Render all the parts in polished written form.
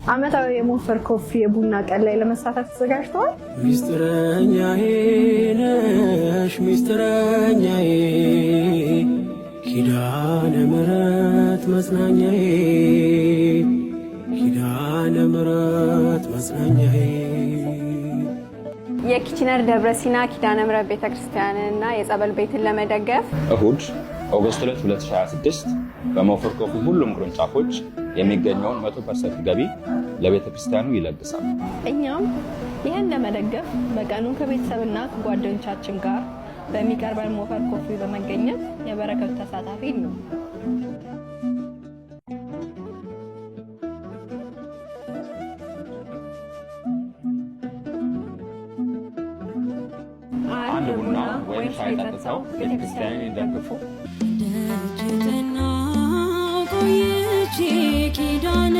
ዓመታዊ የሞፈር ኮፊ የቡና ቀን ላይ ለመሳተፍ ተዘጋጅተዋል? ሚስጥረኛዬ ነሽ ሚስጥረኛዬ፣ ኪዳነ ምሕረት መጽናኛዬ፣ ኪዳነ ምሕረት መጽናኛዬ። የኪችነር ደብረ ሲና ኪዳነ ምሕረት ቤተክርስቲያንና የጸበል ቤትን ለመደገፍ እሁድ August 2 2026 በሞፈር ኮፊ ሁሉም ቅርንጫፎች የሚገኘውን 100% ገቢ ለቤተ ክርስቲያኑ ይለግሳል። እኛም ይህን ለመደገፍ በቀኑ ከቤተሰብና ከጓደኞቻችን ጋር በሚቀርበን ሞፈር ኮፊ በመገኘት የበረከቱ ተሳታፊ ነው። አንድ ቡና ወይም ሻይ ጠጥተው ቤተክርስቲያንን ይደግፉ። ደጅ ጠናሁ ቆይቼ ኪዳነ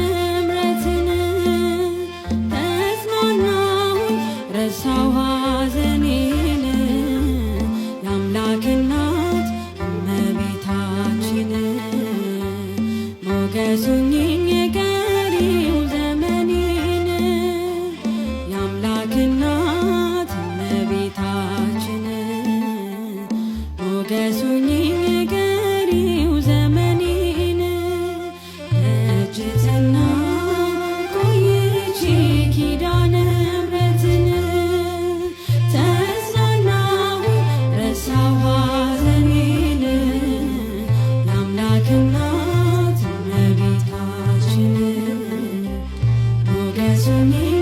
ምሕረትን፣ ተጽናናሁኝ ረሳሁ ሐዘኔን፣ የአምላክ እናት እመቤታችን ሞገስ ሁኚኝ የቀሪው ዘመኔን፣ የአምላክ እናት እመቤታችን ሞገስ ሁኚኝ የቀሪው ዘመኔን፣ ደጅ ጠናሁ ቆይቼ ኪዳነ ምሕረትን፣ ተጽናናሁኝ ረሳሁ ሐዘኔን፣ የአምላክ እናት እመቤታችን ሞገስ ሁኚኝ።